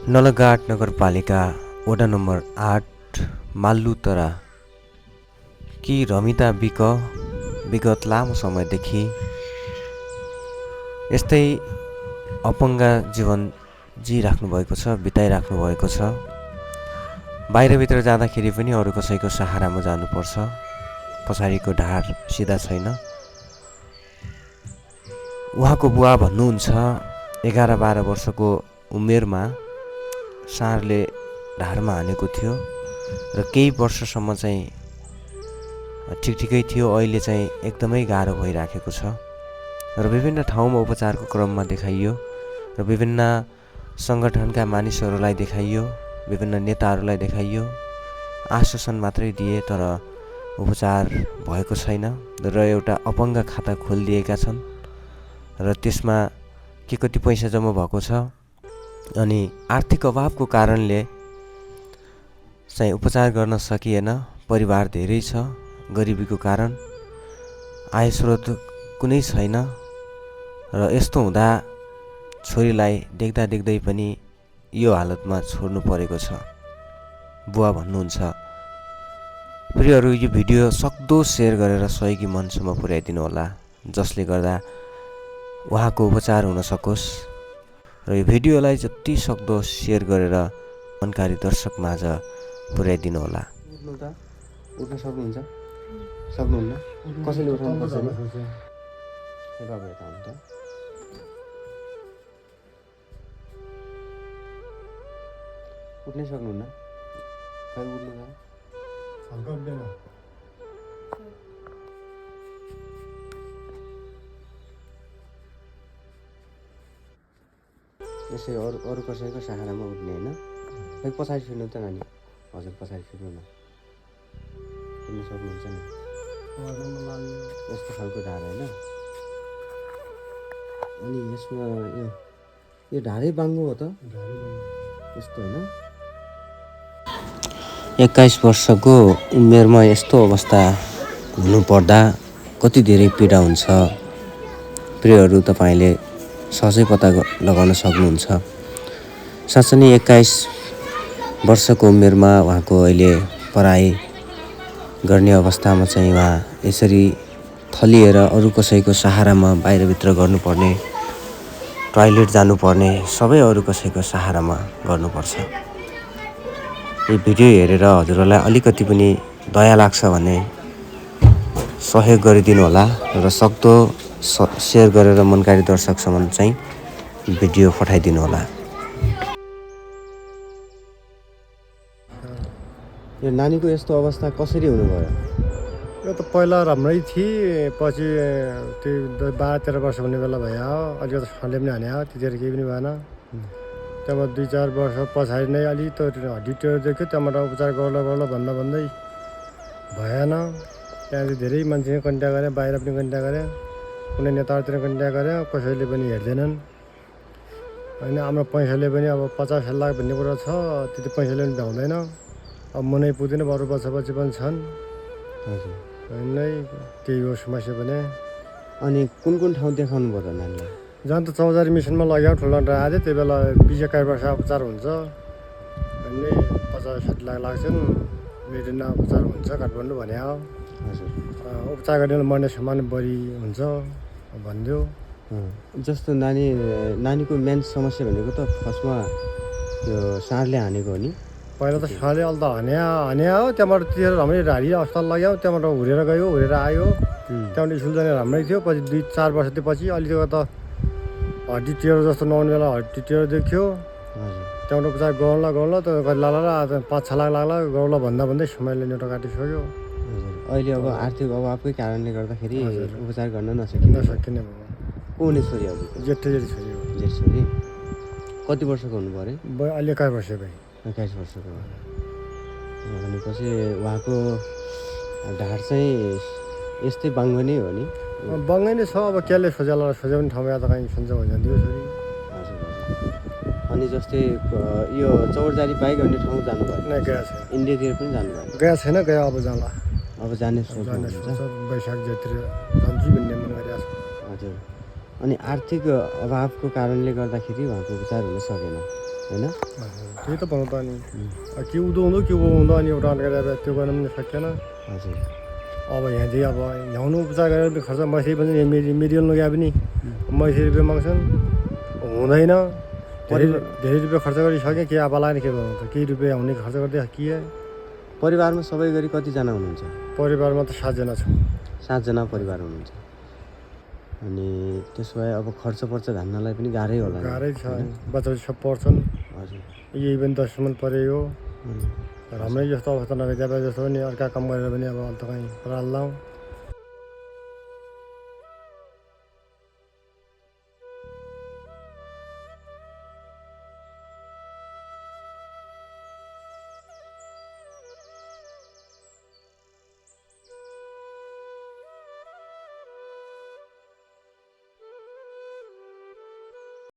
नलगाट नगरपालिका वडा नम्बर 8 माल्लुतरा कि रमिता बिक विगत लामो समयदेखि यस्तै अपङ्ग जीवन जिराख्नु भएको छ, बिताइराख्नु भएको छ। बाहिरभित्र जाँदाखेरि पनि अरू कसैको सहारामा जानुपर्छ। पछाडिको ढाड सिधा छैन। उहाँको बुवा भन्नुहुन्छ 11-12 वर्षको उमेरमा साँढले ढाडमा हानेको थियो र केही वर्षसम्म चाहिँ ठिकै थियो। अहिले चाहिँ एकदमै गाह्रो भइराखेको छ र विभिन्न ठाउँमा उपचारको क्रममा देखाइयो र विभिन्न सङ्गठनका मानिसहरूलाई देखाइयो, विभिन्न नेताहरूलाई देखाइयो। आश्वासन मात्रै दिए तर उपचार भएको छैन र एउटा अपङ्ग खाता खोलिदिएका छन् र त्यसमा के कति पैसा जम्मा भएको छ। अनि आर्थिक अभावको कारणले चाहिँ उपचार गर्न सकिएन। परिवार धेरै छ, गरिबीको कारण आय स्रोत कुनै छैन र यस्तो हुँदा छोरीलाई देख्दा देख्दै पनि यो हालतमा छोड्नु परेको छ, बुवा भन्नुहुन्छ। प्रियहरू, यो भिडियो सक्दो सेयर गरेर सहयोगी मनसम्म पुर्याइदिनु होला, जसले गर्दा उहाँको उपचार हुन सकोस्। र यो भिडियोलाई जति सक्दो सेयर गरेर मनकारी दर्शक माझ पुर्याइदिनु होला। उठ्न सक्नुहुन्छ? सक्नुहुन्न? कसैले उठाउनु पर्छ नि? उठ्नै सक्नुहुन्न? खै उठ्नु त? यसै अरू कसैको सहारामा उठ्ने होइन। खै पछाडि फिर्नु त नानी। हजुर पछाडि फिर्नु न। फिर्नु सक्नुहुन्छ नि? यस्तो खालको ढाड होइन। अनि यसमा यो ढाडै बाङ्गो हो त? यस्तो होइन। 21 वर्षको उमेरमा यस्तो अवस्था हुनुपर्दा कति धेरै पीडा हुन्छ। प्रियहरू, तपाईँले सहजै पत्ता लगाउन सक्नुहुन्छ। साँच्चै नै 21 वर्षको उमेरमा उहाँको अहिले पढाइ गर्ने अवस्थामा चाहिँ उहाँ यसरी थलिएर अरू कसैको सहारामा बाहिरभित्र गर्नुपर्ने, टोयलेट जानुपर्ने, सबै अरू कसैको सहारामा गर्नुपर्छ। यो भिडियो हेरेर हजुरहरूलाई अलिकति पनि दया लाग्छ भने सहयोग गरिदिनु होला र सक्दो सेयर गरेर मनकारी दर्शकसम्म चाहिँ भिडियो पठाइदिनु होला। यो नानीको यस्तो अवस्था कसरी हुनुभयो? यो त पहिला राम्रै थिए, पछि त्यो 12-13 वर्ष हुने बेला भयो। अलिकति साँढले पनि हान्यो, त्यतिखेर केही पनि भएन। त्यहाँबाट 2-4 वर्ष पछाडि नै अलिक त हड्डी टेढो देख्यो। त्यहाँबाट उपचार गर्ला भन्दा भन्दै भएन। त्यहाँदेखि धेरै मान्छेले कन्ट्याक्ट गरे, बाहिर पनि कन्ट्याक्ट गरे, कुनै नेताहरूतिर कन्ट्याक्ट गरे, कसैले पनि हेर्दैनन् होइन। हाम्रो पैसाले पनि अब 50 लाख भन्ने कुरा छ, त्यति पैसाले पनि भ्याउँदैन। अब मनै पुग्दैन, अरू बच्चा पनि छन्। हजुर नै त्यही हो समस्या पनि। अनि कुन ठाउँ देखाउनु भयो त नानीलाई? जहाँ त चौतारी मिसनमा लग्यो, ठुलो आयो। त्यही बेला 20-21 वर्ष उपचार हुन्छ अनि 50-60 लाख लाग्छन्। मेडिना उपचार हुन्छ काठमाडौँ भने। हजुर उपचार गर्ने मर्ने सामान बढी हुन्छ भनिदियो। जस्तो नानीको मेन समस्या भनेको त फर्स्टमा त्यो साँढले हानेको हो नि? पहिला त साँढले अलि त हान्या हो। त्यहाँबाट त्यतिखेर राम्रै ढाडी अस्पताल लग्यो। त्यहाँबाट हुरेर गयो, हुरेर आयो। त्यहाँबाट स्कुल जाने राम्रै थियो। पछि 2-4 वर्षपछि अलिकति त हड्डी टेढो जस्तो नआउने बेला हड्डी टेढो देख्यो। त्यहाँबाट उपचार गरौँला त लाला 5-6 लाख लाग्ला गरौँला भन्दै समयले नेटो काटिसक्यो। अहिले अब आर्थिक अभावकै कारणले गर्दाखेरि उपचार गर्न नसकिने भयो। को हुने छोरी हजुर? जेठी छोरी हो। जेठी छोरी कति वर्षको हुनु पऱ्यो? अहिले 21 वर्ष भयो। 21 वर्षको भनेपछि उहाँको ढाड चाहिँ यस्तै बाङ्गो नै हो नि? बाङ्गै नै छ। अब केले सोझ्याला पनि ठाउँमा त कहीँ सन्चो भइजान्थ्यो छोरी। हजुर। अनि जस्तै यो चौरजारी बाहेक अन्य ठाउँ जानुभयो? नै गएको छैन। इन्डियातिर पनि जानुभयो? गएको छैन, गयो अब जाला। अब जाने सोच वैशाख जेठतिर जान्छु भन्ने मन गरिरहेको छ। हजुर। अनि आर्थिक अभावको कारणले गर्दाखेरि उहाँको उपचार हुन सकेन? होइन? त्यही त भन्नु त अनि के उँधो हुँदो के हुँदो अनि एउटा अर्को त्यो गर्न पनि सकेन। हजुर। अब यहाँ चाहिँ अब ल्याउनु उपचार गरेर पनि खर्च मैसरी पनि मेडिकल लग्या पनि मैसरी रुपियाँ माग्छन्, हुँदैन। धेरै रुपियाँ खर्च गरिसकेँ, के अब लाग्ने के भन्नु त, केही रुपियाँ हुने खर्च गर्दै के। परिवारमा सबै गरी कतिजना हुनुहुन्छ? परिवारमा त 7 जना छौँ। 7 जना परिवार हुनुहुन्छ। अनि त्यसो भए अब खर्च पर्छ धान्नलाई पनि गाह्रै होला। गाह्रै छ, बच्चाहरू सब पढ्छन्। हजुर। यही पनि 10 पऱ्यो हो। राम्रै जस्तो अवस्था नभए जस्तो पनि अर्का काम गरेर पनि अब अन्त कहीँ राल्लाउँ।